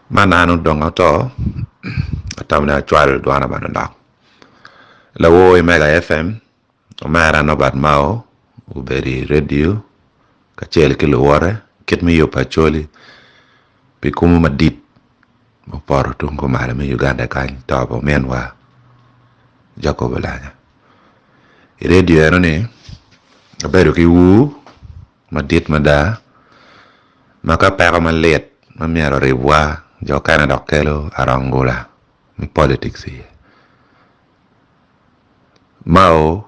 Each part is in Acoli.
Man an odong ato, atamo ni acwal dwana manonok. Lawor i Mega FM, omera Nobert Mao obedo i redio kacel ki luwote kit me yubo Acholi pi kumu madit mupoto tung kumalo me Uganda kany to pa ominwa Jacob Olanya. I redio enoni abedo ki ur madit mada ma ka peko malit ma myero oribwa jo okene dok kelo arongula me politics iye. Mao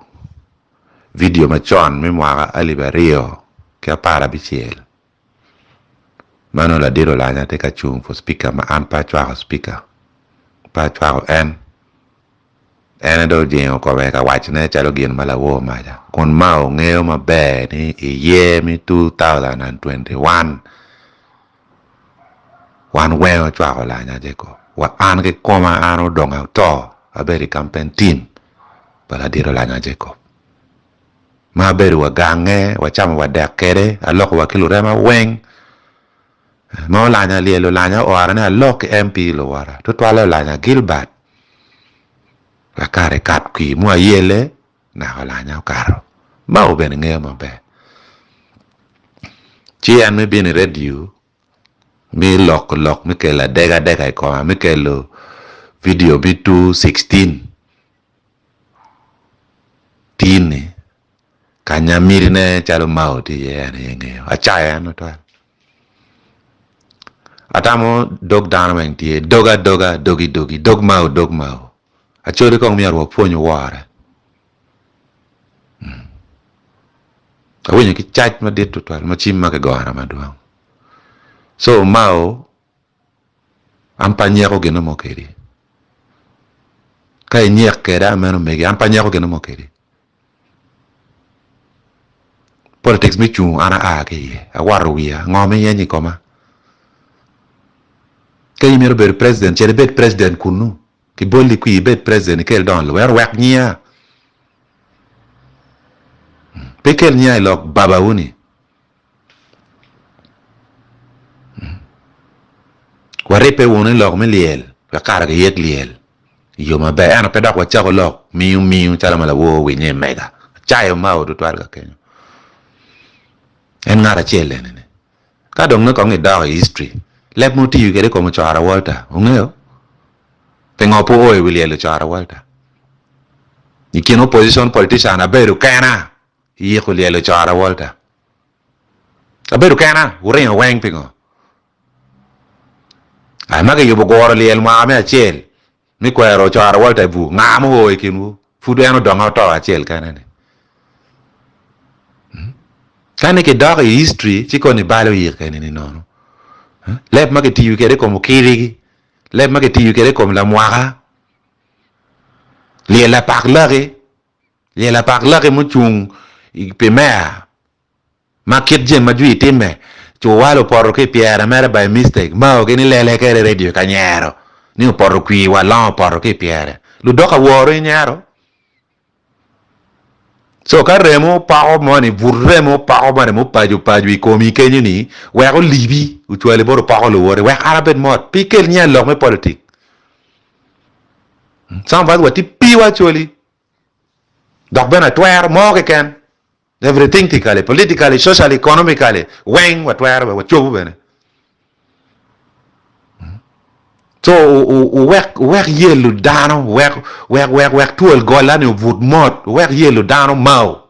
vidio macon me mwaka alip aryo ki aparabicel ma nongo ladit Olanya tye ka cung for speaker ma an pe acwako speaker pe acwako en. En aye dong ojingo kome ka wacone calo gin ma lawor maca, kun Mao ngeyo maber ni i year me 2021 wan weng ocwako Olanya Jacob wa an kikoma an odong ato abedo i campaign team pa ladit Olanya Jacob ma abedo wa gange wacamo wa dek kede aloko wa ki lurema weng. Ma olanya lyel olanya oora ni alok ki MP luwota tutwalle olanya Gilbert lakare kat kwir mu ayele naka olanya okato Mao bene ngeyo maber ci en me bino i radio me loko lok me kelo adega adega i koma me kelo video me 2:16 tin-ni Kanya mitine calo Mao tye iye en aye ngeyo. Acayo en tutwal. Atamo dog dano weng tye dog adoga dogi dogi dog Mao dog Mao. Acholi kong myero wapwony wore. Awinyo ki cac madit tutwal ma cim ma kigona madwong. So Mao an pe anyeko gin mo kedi. Ka inyek keda meno megi an pe anyeko gin mo kedi. Politics me cungo an aa ki iye, awoto wiya, ngo ma iyenyo i koma? Ka in imito bedo president, cit ibed president kunnu, kiboli kwir ibed president ikel dongo lobo, ento wek nyinga, pe ikel nyinga i lok babawu-ni. Waribbe wunu i lok me lyel wek kara kiyet lyel i yo maber ento pe dok wacako lok miu miu calo ma lawor winye i mega. Acayo Mao tutwal ka kenyo. En ngat acel eni-ni. Ka dong nongo kong idok i history, leb ma otiyo kwede i kom Ocora Walter, wungeyo? Pingo pe wuo i wi lyel Ocora Walter? I kin opposition politician abedo kena i yiko lyel Ocora Walter. Abedo kena, wuringo weng pingo? Ai ma kiyubo guro lyel mwaka me acel me kwero Ocora Walter i bur, nga ma oo i kinwu? Pud en odonge oto acel kene-ni. Ka ni kidok i history ci koni balo yik eni-ni nono. Leb ma kitiyo kwede i kom okirigi, leb ma kitiyo kwede i kom lamwaka, lyel apak laki, lyel apak laki mucung pi meya. Ma kit jami ma jwi timme, cuwal opoto ki i pyere mere by mistake, mao gi ni lele kede radio ka nyero ni opoto kwir wa longo opoto ki i pyere. Ludok aworo inyero. So ka remo opoko moni, but remo opoko moni mupaco paco i komi kenyo ni, wek olibi ocwali bot opoko luwoti, wek an abed mot, pe ikel nya lok me politik. Some of us watye piwa actually, dok bene atwero mo keken. Everythingtically, politically, socially, economically weng watwero bene wacobo bene. So wuwek wuwek yelo dano wuwek wek wek wek twol gola ni obut mot wuwek yelo dano mao.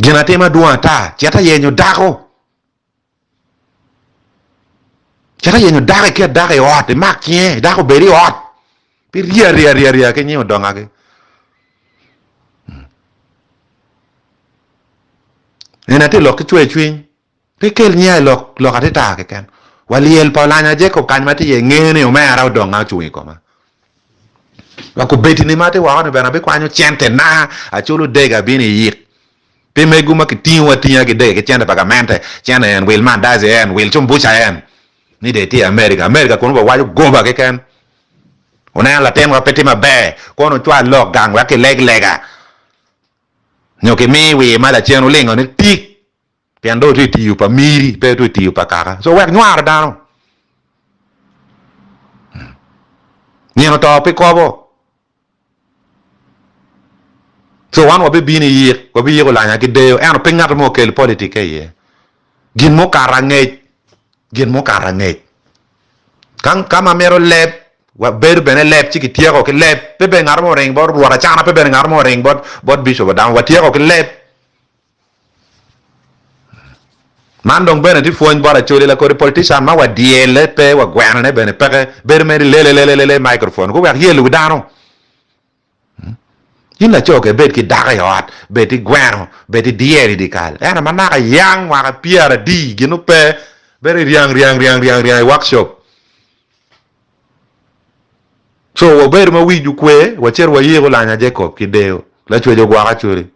Gin atima dwong ata cit ayenyo dako. Cit ayenyo dako iket dako i ot imak cinge dako obed i ot pe irye aryeya aryeya aryeya ki nying odongagi. Eni atye lok ki cwer cwiny pe ikel nyinga i lok lok atita keken wa lyel pa olanya Jacob kany ma tye iye nge ni omera odonga ocung i koma wa kobedi ni ma atye woko ni bene abikwanyo cente na aculo dege abino iyik Pi mego ma kitingo atinga ki dege ki cente pa gamente, cente en, wil mandazi en, wil cumbuca en, ni dong itye i America. America kono wawaco goba keken. Wuneno latinwa pe tye maber, kono wucwal lok gang wek kileg lega nyo kimi wir ma lacen wulingo ni tik. Pien dong itye tiyo pa miri pe itye tiyo pa kaka. So wek nywaro dano. Nino to pe kobo. So wan wabibino i yik, wabiyiko lanya ki deyo, ento pe ngat mo okel politikke iye. Gin mukato angec, gin mukato angec. Ka, ka ma mito leb, wabedo bene leb ci kityeko ki leb. Pe bene ngat mo oring bot Rwot Acana, pe bene ngat mo oring bot, bot Bishop Adamo, watyeko ki leb. Man dong bene tye pwony bot Acholi lakodi politician ma wadyele pe wagwenone bene peke bedo mere lelelelele i microphone guwek yelo wi dano. In laco ke bed ki dako i ot bed igweno bed idyere i dyekal ento ma naka yang mwaka pyeradi gin pe bedo iryang ryang ryang ryang ryang i workshop. So wabedo ma wijwu kwe wacito wayiko lanya Jacob ki deyo. Lacwec ogwok Acholi.